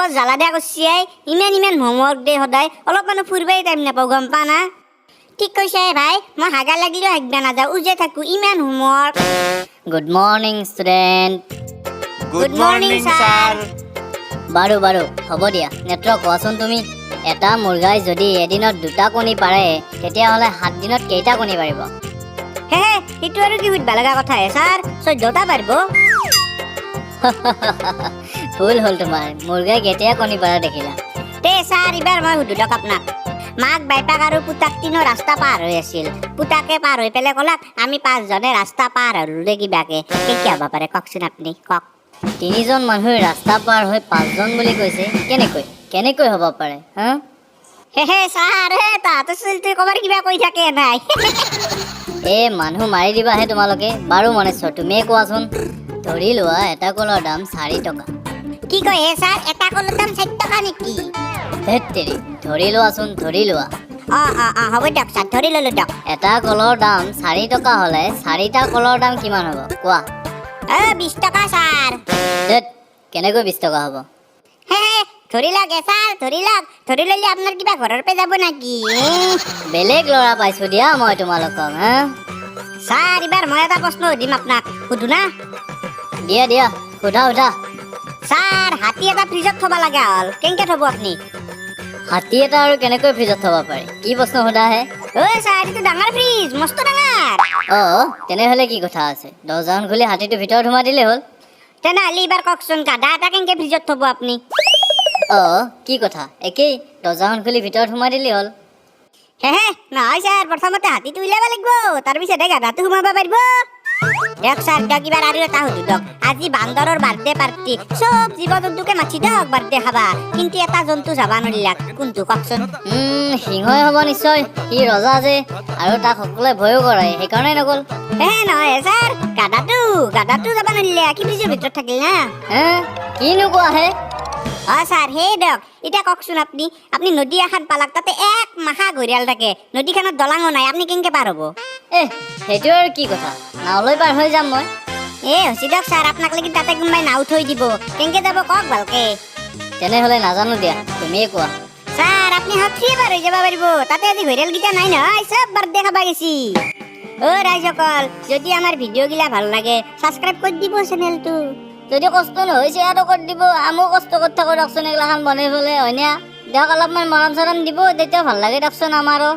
বৰ জ্বালা দিয়া কৰছি এই। ইমান ইমান হোমৱৰ্ক দে সদায়, অলপমানো ফুৰিবই টাইম নাপাওঁ, গম পা না? ঠিক কৈছে ভাই, মই হাগা লাগিলেও হাগবা নাযাওঁ, উজে থাকোঁ, ইমান homework. Good morning student. Good morning, sir. বাৰু বাৰু, হ'ব দিয়া। নেত্ৰ, কোৱাচোন তুমি, এটা মুৰ্গাই যদি এদিনত দুটা কণী পাৰে, তেতিয়াহ'লে 7 দিনত কেইটা কণী পাৰিব? হে হে, সেইটো আৰু কি সুধবা লগা কথা হে ছাৰ? 14টা পাৰিব। ভুল হ'ল তোমাৰ। মুৰ্গাই কেতিয়া কণী পাৰা দেখিলা? তে ছাৰ, এইবাৰ মই সুধো দিয়ক আপোনাক। মাক বাপেক আৰু পুতাক তিনো ৰাস্তা পাৰ হৈ আছিল। পুতাকে পাৰ হৈ পেলাই ক'লাক, "আমি পাঁচজনে ৰাস্তা পাৰ হ'লো দে কিবাকে।" কেতিয়া হ'ব পাৰে, কওকচোন আপুনি, কওক। তিনিজন মানুহে ৰাস্তা পাৰ হৈ পাঁচজন বুলি কৈছে, কেনেকৈ কেনেকৈ হ'ব পাৰে হা? হে হে ছাৰ, হে তাহাঁতৰ ছোৱালীটোৱে ক'বাৰ কিবা কৈ থাকে নাই। এই মানুহ মাৰি দিবাহে তোমালোকে। বাৰু মনেশ্বৰ, তুমিয়ে কোৱাচোন, ধৰি লোৱা এটা কলৰ দাম 4 টকা। কি কয় হে ছাৰ? এটা কলৰ দাম 4 টকা নেকি? ধেত তেৰি, ধৰি লোৱাচোন, ধৰি লোৱা। অঁ, হ'ব দিয়ক ছাৰ, ধৰি ল'লো দিয়ক। এটা কলৰ দাম 4 টকা হ'লে চাৰিটা কলৰ দাম কিমান হ'ব, কোৱা। 20 টকা ছাৰ। ধেত, কেনেকৈ 20 টকা হ'ব? হে হে, ধৰি লওক হে ছাৰ, ধৰি লওক। ধৰি ল'লে আপোনাৰ কিবা ঘৰৰ পৰা যাব নেকি? বেলেগ ল'ৰা পাইছো দিয়া মই তোমালোকক হা। ছাৰ, এইবাৰ মই এটা প্ৰশ্ন সুধিম আপোনাক, সুধো না? দিয়া দিয়া, সোধা সোধা। ছাৰ, হাতী এটা ফ্ৰিজত থ'ব লগা হ'ল, কেনেকে থ'ব আপুনি? হাতী এটা আৰু কেনেকৈ ফ্ৰিজত থ'ব পাৰি? কি প্ৰশ্ন সোধাহে? ঐ ছাৰ, এইটো ডাঙৰ ফ্ৰিজ, মস্ত ডাঙৰ। অঁ, তেনেহ'লে কি কথা আছে, দৰ্জাখন খুলি হাতীটো ভিতৰত সোমাই দিলেই হ'ল। তেনেহ'লে এইবাৰ কওকচোন, গাধা এটা কেনেকে ফ্ৰিজত থ'ব আপুনি? অঁ, কি কথা, একেই, দৰ্জাখন খুলি ভিতৰত সোমাই দিলেই হ'ল। হে হে, নহয় ছাৰ, প্ৰথমতে হাতীটো উলিয়াব লাগিব, তাৰপিছতহে গাধাটো সোমাব পাৰিব। দিয়ক ছাৰ, দিয়ক, এইবাৰ আৰু এটা সুধো দিয়ক। আজি বান্দৰৰ বাৰ্থডে পাৰ্টি, চব জীৱ জন্তুকে মাতি দিয়ক বাৰ্থডে খাবা, কিন্তু এটা জন্তু যাবা নোৱাৰিলাক, কোনটো কওকচোন? সিংহই হ'ব নিশ্চয়। সি ৰজা যে, আৰু তাক সকলোৱে ভয়ো কৰে, সেইকাৰণে নগ'ল। হে, নহয় ছাৰ, গাধাটো, গাধাটো যাব নোৱাৰিলে, কি ফ্ৰিজৰ ভিতৰত থাকিল না। হে, কিনো কোৱাহে? অ ছাৰ, সেই দিয়ক। এতিয়া কওকচোন আপুনি, আপুনি নদী এখন পালাক, তাতে এক মাখা ঘৰিয়াল থাকে, নদীখনত দলাঙো নাই, আপুনি কেনেকে পাৰ হ'ব? এ, সেইটো আৰু কি কথা, নাওলৈ পাৰ হৈ যাম মই। এ হৈছে দিয়ক ছাৰ, আপোনাক লাগি তাতে কোনোবাই নাও থৈ দিব, কেনেকে যাব কওক ভালকে। তেনেহ'লে নাজানো দিয়া, তুমিয়ে কোৱা। ছাৰ, আপুনি সাঁতুৰিয়ে পাৰ হৈ যাব পাৰিব। তাতে আজি ঘৰিয়ালকেইটা নাই নহয়, চব বাৰ্থডে খাবা গেছি। অ' ৰাইজসকল, যদি আমাৰ ভিডিঅ'গিলা ভাল লাগে, ছাবস্ক্ৰাইব কৰি দিব চেনেলটো। যদি কষ্ট নহয়, শ্বেয়াৰো কৰি দিব। আমিও কষ্ট কৰি থাকোঁ দিয়কচোন এইগিলাখান বনাই পেলাই, হয়নে? দিয়ক, অলপমান মৰম চৰম দিব, তেতিয়া ভাল লাগে দিয়কচোন আমাৰো।